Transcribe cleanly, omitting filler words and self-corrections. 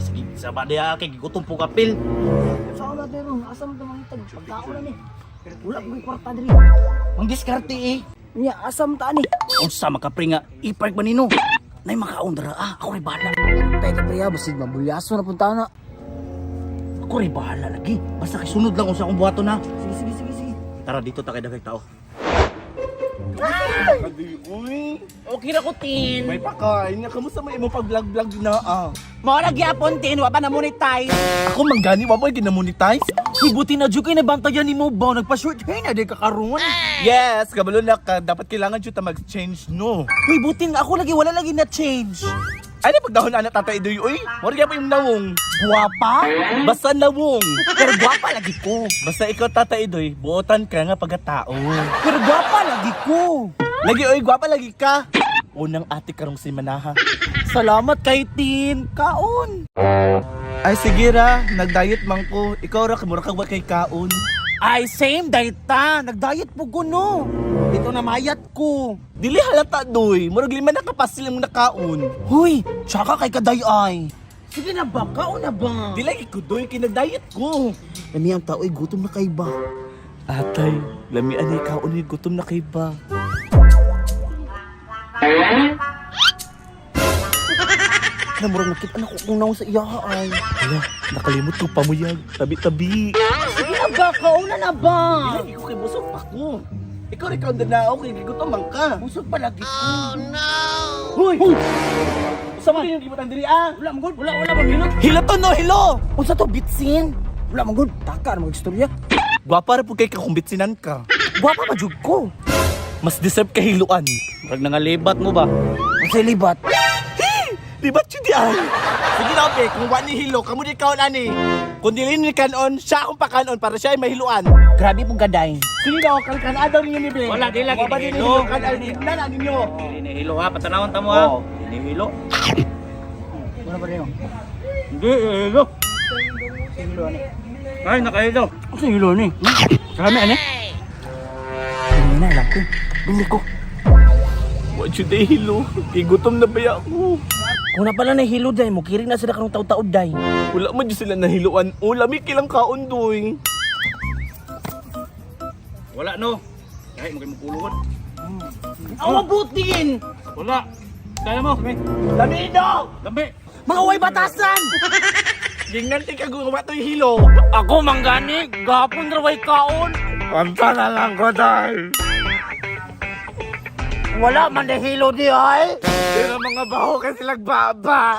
Sige, sa ba diha kay gigutom po kapil. Saan na pero asa man ta mangitag pagkaon na ni. Wala ko'y kwarta diri. Mang diskarte eh. Nya asa man ta ani? Unsa makapre nga i-park ba nino? Nay makaon dara ah, ako ray bahala. Teka pre, ah, basig mabulyaso na punta na. Ako ray bahala lagi. Basta kay sunod lang unsa akong buhaton ha. Sige sige sige sige. Tara dito ta kay daghang tao. Adi, uy. Okay ra ko, Tin. May pakain nga. Kamusta may imong pag-vlog-vlog na ah? Mao ra gyapon, Tin. Wa pa na monetize. Ako manggani, wa mo ginamonetize? Uy, buti na jud kay nabantayan nimo ba? Nagpa-short hair na di ka karon. Yes, kabalo na ka. Dapat kailangan jud ta mag-change no. Uy, buti nga ako lagi wala lagi na change. Ay na pagdahon ana tatay doy uy. Mura gyapon yung nawong. Guwapa? Basta nawong. Pero guwapa lagi ko. Basta ikaw tatay doy, buotan ka nga pagkatao. Pero guwapa lagi ko. Lagi oy, gwapa lagi ka. Unang ate karong si Manaha. Salamat kay Tin. Kaon. Ay sige ra, nag-diet man ko. Ikaw ra mura kag wa kay kaon. Ay, same diet ta. Nag-diet po ko, no. Dito na mayat ko. Dili halata doy, murag lima na ka pasil mo nakaon. Huy, tsaka kay kaday ay. Sige na ba? Kaon na ba? Di lagi ko doy kay nag-diet ko. Lami ang tao ay gutom na kay ba? Atay, lamian ay kaon ni gutom na kay ba. Namurag nakita na ko kung naon sa iya ay. Hala, nakalimot ko pamuyag. Tabi-tabi. Sige na ba? Kaon na ba? Dili ko kay busog pa ko. Ikaw rin kaon na ako kay gigutom man ka. Busog pa lagi ko. Hoy! Hoy! Sa man yung gibutan diri ah. Wala man gud, wala wala man minot. Hilo to no, hilo. Unsa to bitsin? Wala man gud, taka na magistorya. Gwapa ra pud kay kakumbitsinan ka. Gwapa ba jud ko? Mas deserve ka hiluan. Murag nangalibat mo ba? Unsay libat? Di ba chudi ay? Sige na, be, kung wa ni hilo, kamo di kaon ani. Kung dili ni kanon, siya akong pakanon para siya ay mahiluan. Grabe pong gaday. Sige na, kan kan daw ninyo ni be. Wala, di lagi Wa ba ni ni hilo. hilo kan na na ninyo. Dinihilo ha, patanawon ta mo ha. Oo. Dinihilo. Wala pa rin. Hindi, hilo. Hilo ani. Ay, nakahilo. Unsa hilo ni? Kami ani? Dili na lang ko. Dili ko. Wa jud ay hilo. Kay gutom na baya ako. Kung na pala na hilo day, mo kiri na sila karong taud-taud day. Wala man jud sila nahiluan. O lami kilang kaon doy. Wala no. Kahit mo kay mupulungan. Awa butin! Wala. Kaya mo. Lami no. Lambi. Mga way batasan! Gingnan ti ka gumawa toy hilo. Ako manggani, gapon ra way kaon. Panta na lang ko day. Wala man na hilo di ay. Pero mga baho kasi silang baba.